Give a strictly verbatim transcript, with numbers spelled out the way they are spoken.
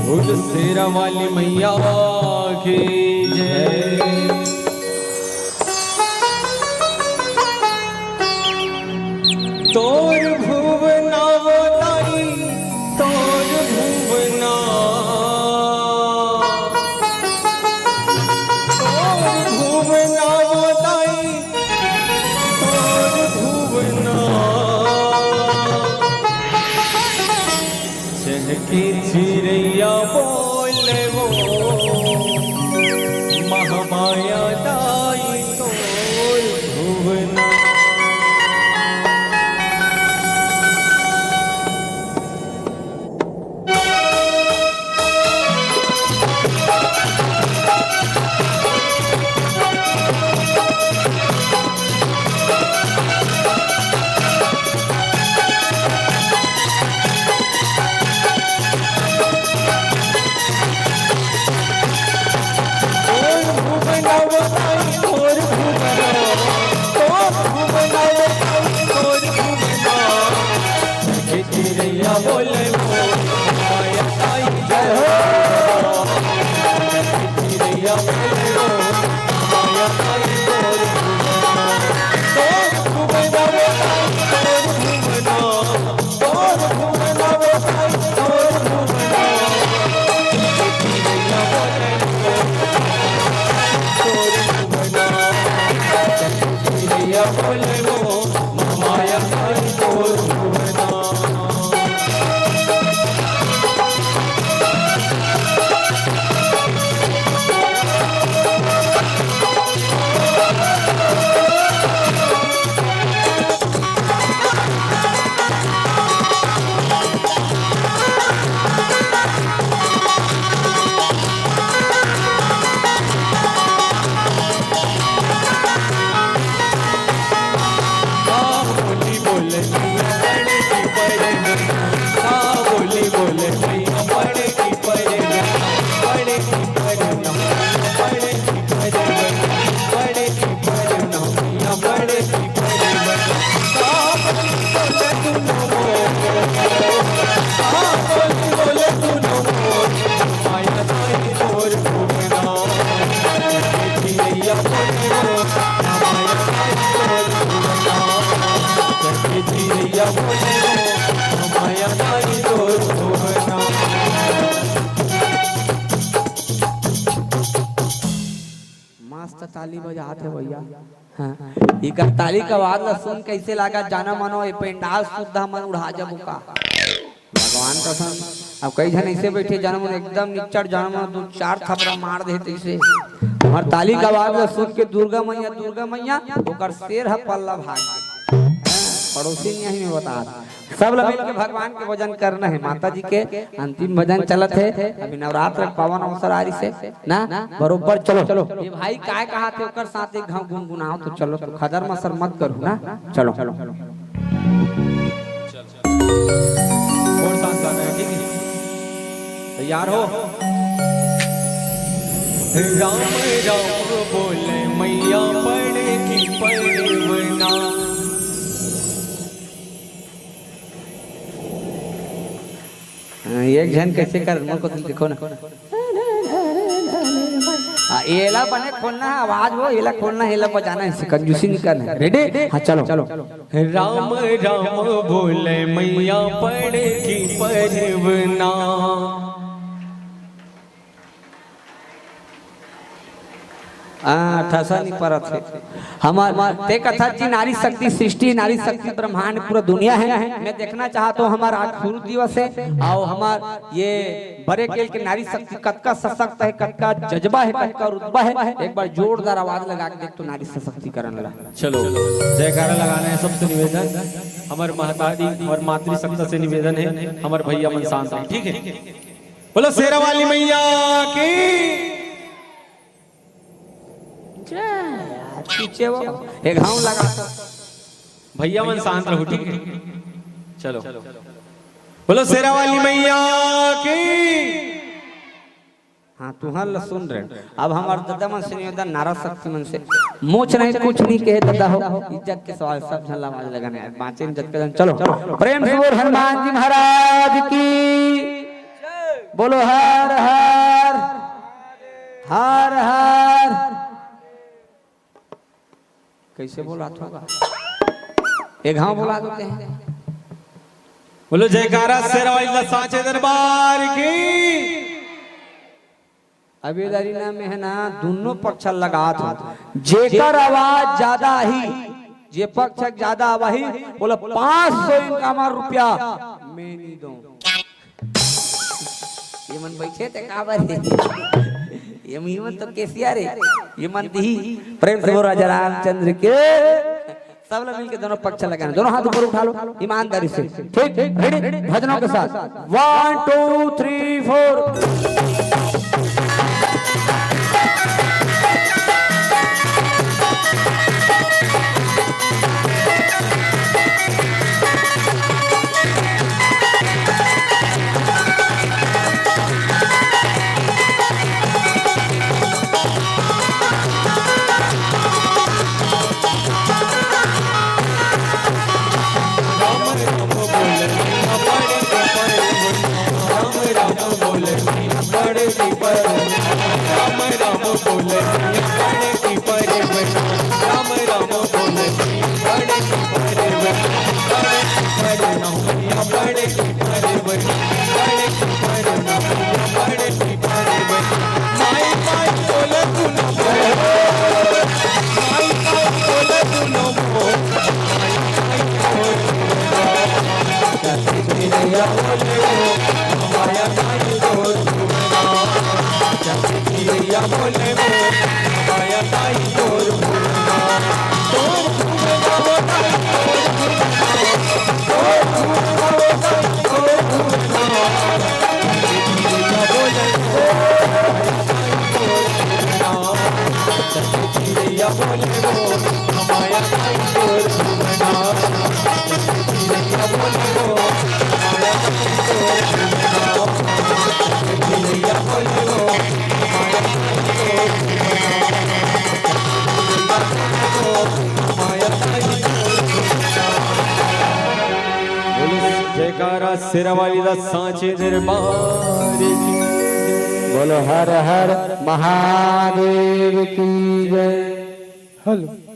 बोल शेरा वाली मैया की जय। तोर भुवना दाई, तोर भुवना, तोर भुवना दाई, तोर भुवना। चहके चिरैया बोले वो, महामाया दाई तोर भुवना। मस्त ताली बजात हे भैया। हाँ। इकर ताली के आवाज ला सुन कइसे लागत, जाना मनो, ये पंडाल सुद्धा मन उड़ा जबो का। भगवान कसम, अब कई झन अइसे बइठे, जाना मनो एकदम निच्चट, जाना मनो दू चार थपरा मार दे तइसे। हमर ताली के आवाज ला सुन के दुर्गा मैया, दुर्गा मैया, ओकर शेर ह पल्ला भाग गे। हाँ, पड़ोसी नहीं है, मैं बता। सब ला मिल के भगवान के भजन करना हे। माता जी के अंतिम भजन चलत हे। अभी नवरात्र के पावन अवसर आ रहिसे ना, बरोबर चलो। ये भाई काय कहा थे, ओकर साथ एक घाव गुनगुनाओ तो चलो, तो खदर मसर मत करू ना, चलो। और साथ गाना है, ठीक है? तैयार हो? राम राम बोले मैया पड़े की परवना। हाँ, एक झन कइसे कर, मोर कोती देखो ना। आ, एला बने खोलना हे, आवाज हो, एला खोलना हे, एला बजाना हे, इसे कंजूसी नहीं करना हे। Ready? हाँ, चलो, चलो। राम राम बोले मैया पड़े की परवना। हाँ, ठसा नहीं परत हे। हमर, ते कथा जी नारी शक्ति सृष्टि, नारी शक्ति ब्रह्मांड पूरा दुनिया हे। मैं देखना चाहत हूँ, हमर आज गुरु दिवस हे अउ हमर ये बड़े केल के नारी शक्ति कतका सशक्त हे, कतका जज्बा हे, कतका रुतबा हे। एक बार जोरदार आवाज लगा के देख तो नारी सशक्तिकरण ला। चलो, जयकारा लगाना हे सबसे निवेदन, हमर महतारी अउ मातृ शक्ति से निवेदन हे, हमर भैया मन शांत रहे, ठीक हे? बोलो शेरा वाली मैया की। जय। पीछे वो एक घाव लगा। भैया मन शांत रहो, ठीक है? चलो, बोलो शेरा वाली मैया की। हाँ, तुहर ला सुन रहे। अब हमर ददा मन से निवेदन, नारा शक्ति मन से, मोच नहीं कुछ नहीं कहे ददा हो, इज्जत के सवाल, सब झन ला आवाज लगाना हे, बाँचे जतका झन। चलो, प्रेम से बोल हनुमान जी महाराज की। बोलो हर हर, हर हर। कइसे बोलात होगा? एक घांव बोला देते हैं। बोलो जयकारा शेरा वाली दा सांचे दरबार की। अबे दारी ना में है ना, दोनों पक्ष लगात हो। जेकर आवाज ज्यादा ही, जे पक्ष ज्यादा आवाही, बोला पाँच सौ इनका हमार रुपया मैं नहीं दूं। ये मन बैठे थे काबर है? ये मन तो केसिया रे, ये मन दी। प्रेम से बोल राजा रामचंद्र के। सब लोग मिलके दोनों पक्ष लगाना, दोनों हाथ ऊपर उठा लो ईमानदारी से। ठीक, रेडी, भजनों के साथ। One, two, three, four। बोलो जयकारा शेरा वाली दा सांचे दरबार की। बोलो हर हर महादेव की जय। हेलो।